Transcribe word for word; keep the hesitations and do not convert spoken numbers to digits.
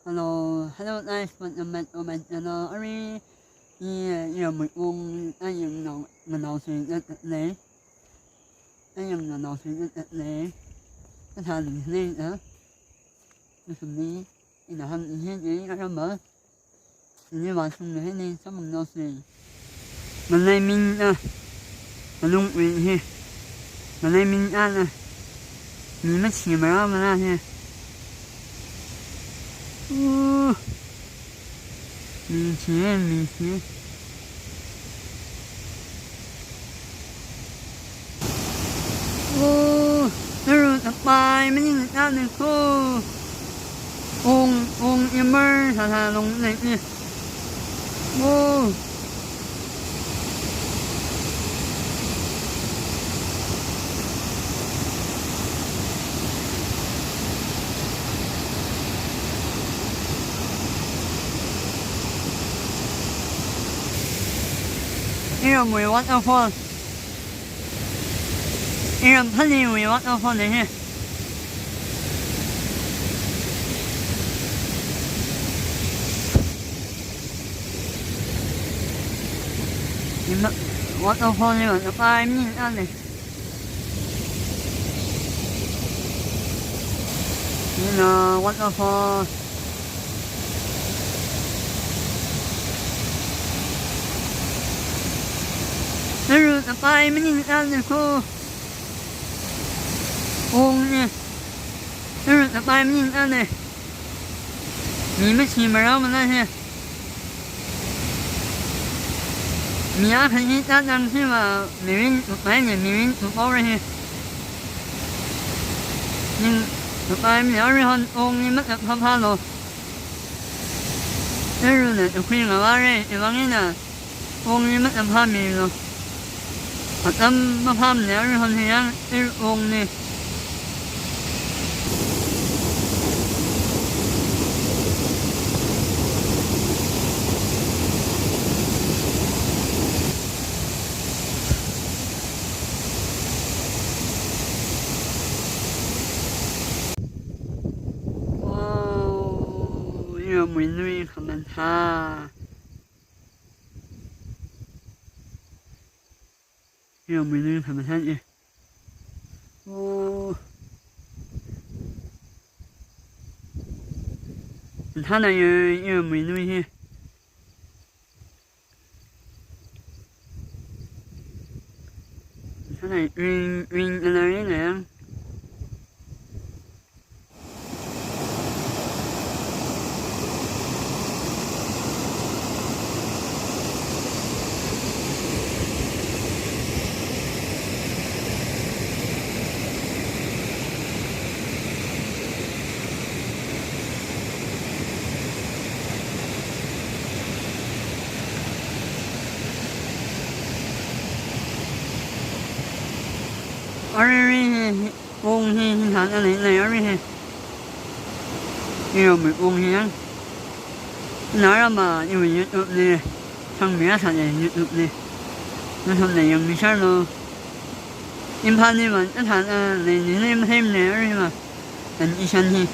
Hello, hello guys, welcome back to my channel. Arui, i, iramwui ung, ayang nganao, nganaosei ngatnei. Ayang nganaosei ngatnei. Kathāli nei na. Masumni, ina hāng i hi, i arama. Ini masum nei ni, samang naosei. Malei min a, malung ui hi. Malei min a na. Mi machi mara mana hi. Uh. Mi chi, mi chi. Oh, naru tapai maning na ne ko. Ung, ung, imar, sa, sa, long, ne, ne. Oh. Iramwui waterfall. Iram phaniwui waterfall ne hi. Ima waterfall ni, waterfall ni, ane. Ina waterfall. Naru tapai maning na ne ko. Ung ne. Naru tapai maning na ne. Mi machi mara mana hi. Mi akha hi tatang si ma, mirin tupai ne, mirin tupao re hi. Ning tupai mi aruihon ung ni matap phapha lo. Iru na tukhui ngava re, iwang ina. Ung ni matap phami lo. Atam mapham ne, aruihon hi yang, iru ung ni. Wow, iramwui nui khamathā. Iramwui nui khamathā e. Oh. Thāna ye, iramwui nui hi. Thāna ring, ring, ana ring na yang. Arui, arui, arui. Ung hi, hi, hān, ana, ana, arui hi. Iramwui ung hi yang. Ina rama, iwui YouTube li. Sangmi a sāne YouTube li. Nathumna yangmi share lo. Imphal li man, a sān, a, nei, nei, nei, mathei ne, arui ma. An ishan hi.